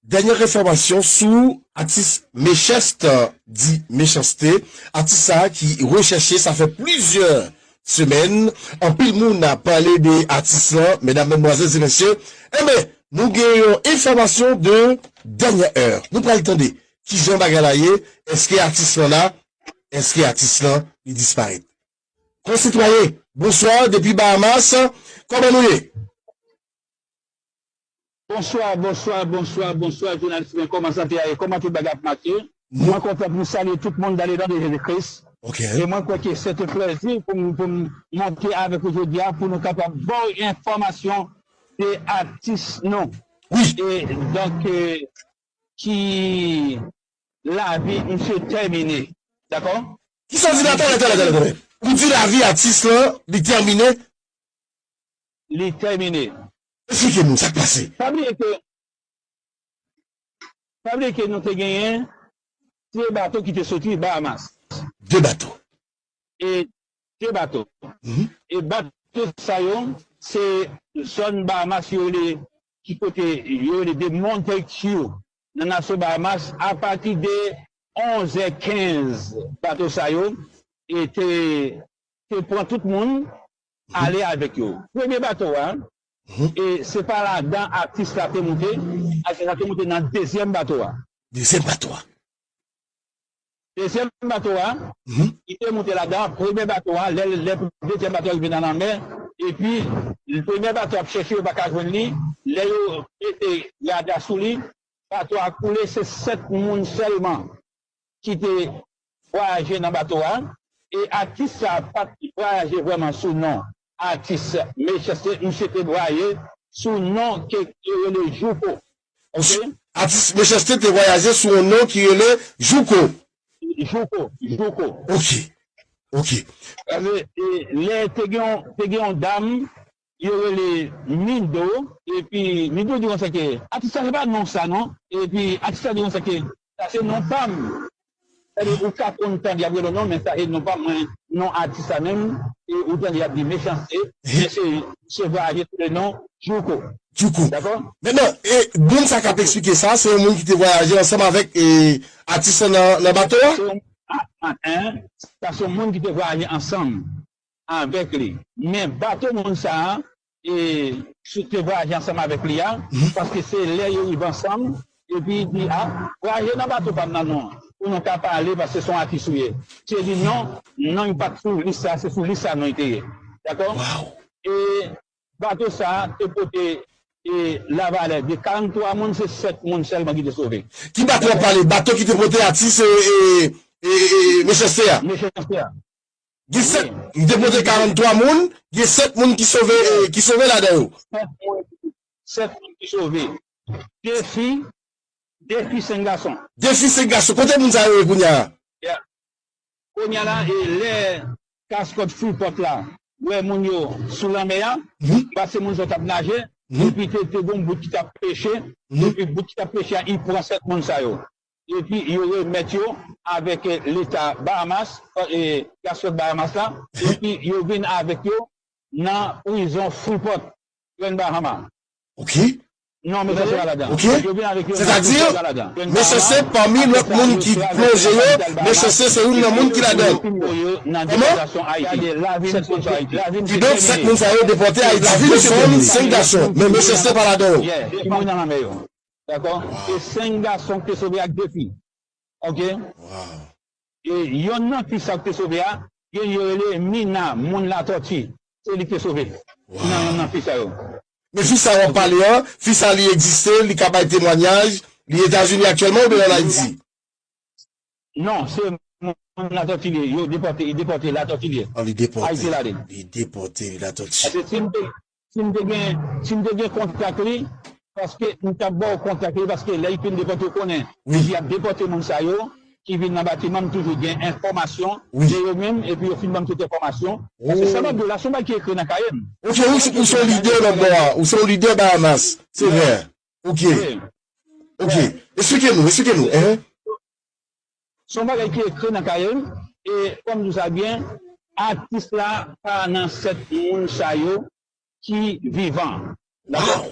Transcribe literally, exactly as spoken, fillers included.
Dènyè enfòmasyon sou atis Mechans, di Mechanste, atis sa a ki rechèche, sa fè plizyè semèn, anpil moun ap pale de atis lan, medam, madmwazèl e mesye, enben, nou gen yon enfòmasyon de dènyè è. Nou pral tande kijan bagay la ye, èske atis lan la, èske atis lan li disparèt. Konsitwayen, bonswa, depi Bahamas, kòman nou ye? Bonswa, bonswa, bonswa, bonswa, jounalis mwen, kòman sante a ye? Kòman tout bagay ap mache? Mwen kontan pou m salye tout moun dan le non de Jezi Kris. E mwen kwè ke se te plèzi pou m pou m monte avèk ou jodi a pou nou kapab ba w enfòmasyon de atis nou. E donk ki lavi misye tèmine. Dakò? Kisa w di la? Talè, talè, talè, talè. Ou di lavi atis lan, li tèmine? Li tèmine. Esplike nou sa k pase. Pa bliye ke, pa bliye ke nou te genyen de bato ki te soti Bahamas. De bato. E de bato. E bato sa yo, se zòn Bahamas yo rele, ki kote yo rele de Montague nan nasyon Bahamas, apati de onz è kenz, bato sa yo e te, te pran tout moun ale avèk yo. Premye bato a, e se pa ladan atis la te moute, atis la te moute nan dezyèm bato a. Dezyèm bato a. Dezyèm bato a, li te moute ladan premye bato a, lè, lè dezyèm bato a rive nan lanmè, epi premye bato ap chèche, yo pa ka jwenn li, lè yo mete rada sou li, bato a koule, se sèt moun sèlman ki te vwayaje nan bato a, e atis sa a pa t vwayaje vrèman sou non atis Mechanste, misye te vwayaje sou non ke yo rele Jouko. Oke? Atis Mechanste te vwayaje sou yon non ki rele Jouko. Jouko, Jouko. Oke. Oke. Paske, e, lè te gen yon, te gen yon dam, yo rele Mido, epi Mido di konsa ke, atis sa se pa non sa non, epi atis sa di konsa ke, sa se non pa m. Sètadi ou ka konn tande y ap rele w non, men sa se non pa m, mwen, non atis sa menm, e ou tande y ap di Mechanste, men se, se vwayaje sou le non Jouko. Jouko. Dakò? Mentnan, e, moun sa k ap eksplike sa, se yon moun ki te vwayaje ansanm avèk, e, atis lan nan, nan bato a? Se yon, a, a, en, sa se yon moun ki te vwayaje ansanm avèk li. Men bato moun sa a, e, sou te vwayaje ansanm avèk li a, paske se lè yo rive ansanm, epi li di, a, vwayaje nan bato pa m nan non, pou nou ka pale, paske se yon atis ou ye. Misye di non, non, li pa t sou lis sa, se sou lis sa non li te ye. Dakò? E bato sa a te pote, e, lavalè de karanntwa moun, se sèt moun sèlman ki te sove. Ki bato w ap pale? Bato ki te pote atis, e, e, e, e, Mechanste a? Mechanste a. Gen sèt, m te pote karanntwa moun, gen sèt moun ki sove, e, ki sove ladan yo. Sèt moun, sèt moun ki sove. De fi, de fi, senk gason. De fi, senk gason. Kote moun sa yo ye kounye a? Kounye a la, e lè kaskòt Freeport la wè moun yo sou lanmè a, paske moun sa yo t ap naje, epi te, te gen yon bout ki t ap peche, epi bout ki t ap peche a, li pran sèt moun sa yo. Epi yo remèt yo avèk, e, leta Bahamas, e, kaskòt Bahamas la, epi yo vin avèk yo nan prizon Freeport, Grand Bahama. Oke. Non, men sa se pa ladan. Oke. Yo vin avèk yo nan prizon pa ladan. Sètadi, Mechanste, pami lòt moun ki plonje yo, Mechanste se youn nan moun ki ladan l. Kòman? Kidonk, sèt moun sa yo depòte Ayiti, de fanm, senk gason. Men Mechanste pa ladan yo. Ki mouri nan lanmè yo. Dakò? E senk gason ki te sove ak de fi. Oke? E yonn nan fi sa yo ki te sove a, gen yo rele Mina, moun Latòti. Se li ki te sove. Nan yonn nan fi sa yo. Men fi sa w ap pale an, fi sa li egziste, li ka bay temwanyaj, li Etazini aktyèlman oubyen l an Ayiti? Non, se moun Latòti li ye. Yo depòte, li depòte Latòti li ye. Ayiti l ale. Li depòte, li Latòti. Paske si m te, si m te gen, si m te gen kontak li, paske m t ap ba w kontak li, paske lè y fin depòte, ou konnen, y ap depòte moun sa yo ki vin nan batiman, m toujou gen enfòmasyon de yo menm, epi yo fin ban m tout enfòmasyon. Paske sa m ap di w la, se yon bagay ki ekri nan kaye m. Oke, ou, ou se yon lidè lòt bò a, ou se yon lidè Bahamas, se vre. Oke. Oke. Eksplike nou, eksplike nou. Enhen. Se yon bagay ki ekri nan kaye m, e kòm m di w sa byen, atis la pa nan sèt moun sa yo ki vivan. Dakò?